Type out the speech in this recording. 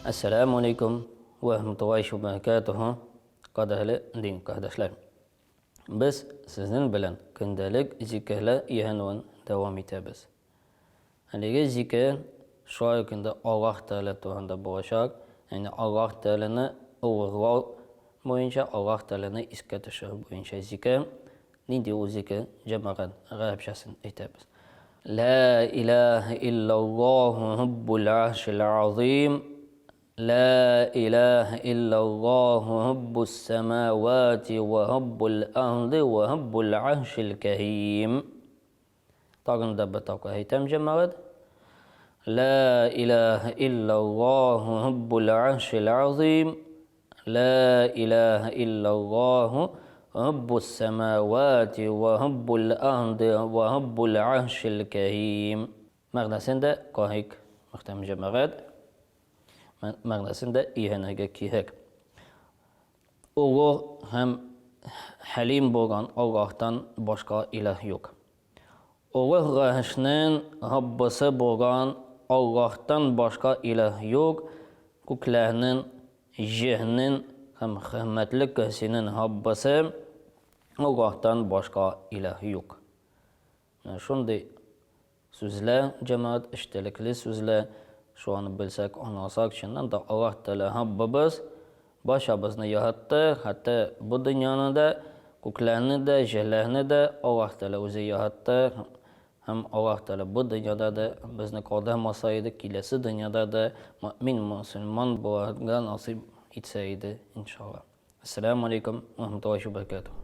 Әссәләмү алейкум вә рәхмәтуллаһи вә бәрәкәтүһү, кадерле дин кардәшләр. Без сезнең белән көндәлек зикерләр өйрәнүен дәвам итәбез. Әлеге зикер шулай ук инде Аллаһ Тәгалә турында булачак, ягъни Аллаһ Тәгаләне олуглау буенча, Аллаһ Тәгаләне искә төшерү буенча зикер. Нинди ул зикер, җәмәгать? Гарәпчәсен әйтәбез. Лә илаһә иллаллаһу раббул аршил азим. Лә илаһә иллаллаһу раббус самавати ва раббул арди ва раббул аршил карим. Тагын да бер тапкыр әйтәм, җәмәгать. Лә илаһә иллаллаһу раббул аршил азим. Лә илаһә иллаллаһу раббус самавати ва раббул арди ва раббул аршил карим. Мәгънәсен дә карыйк, мөхтәрәм җәмәгать. Мәгънәсен дә өйрәнергә кирәк. Олуг һәм Хәлим булган Аллаһтан башка илаһ юк. Олуг Гарешнең Раббысы булган Аллаһтан башка илаһ юк, күкләрнең, җирнең һәм хөрмәтле көрсинең Раббысы Аллаһтан башка илаһ юк. Менә шундый сүзләр, җәмәгать, эчтәлекле сүзләр, шуларны белсәк, аңласак, чыннан да Аллаһ Тәгалә Раббыбыз барчабызны яратты, хәтта бу дөньяны да, күкләрне дә, җирләрне дә Аллаһ Тәгалә үзе яратты. Һәм Аллаһ Тәгалә бу дөньяда да безне калдырмаса иде, киләсе дөньяда да мөэмин, мөселман булырга насыйп итсә иде, иншаллаһ. Әссәләмү алейкум ва рахматуллахи ва баракатуһ.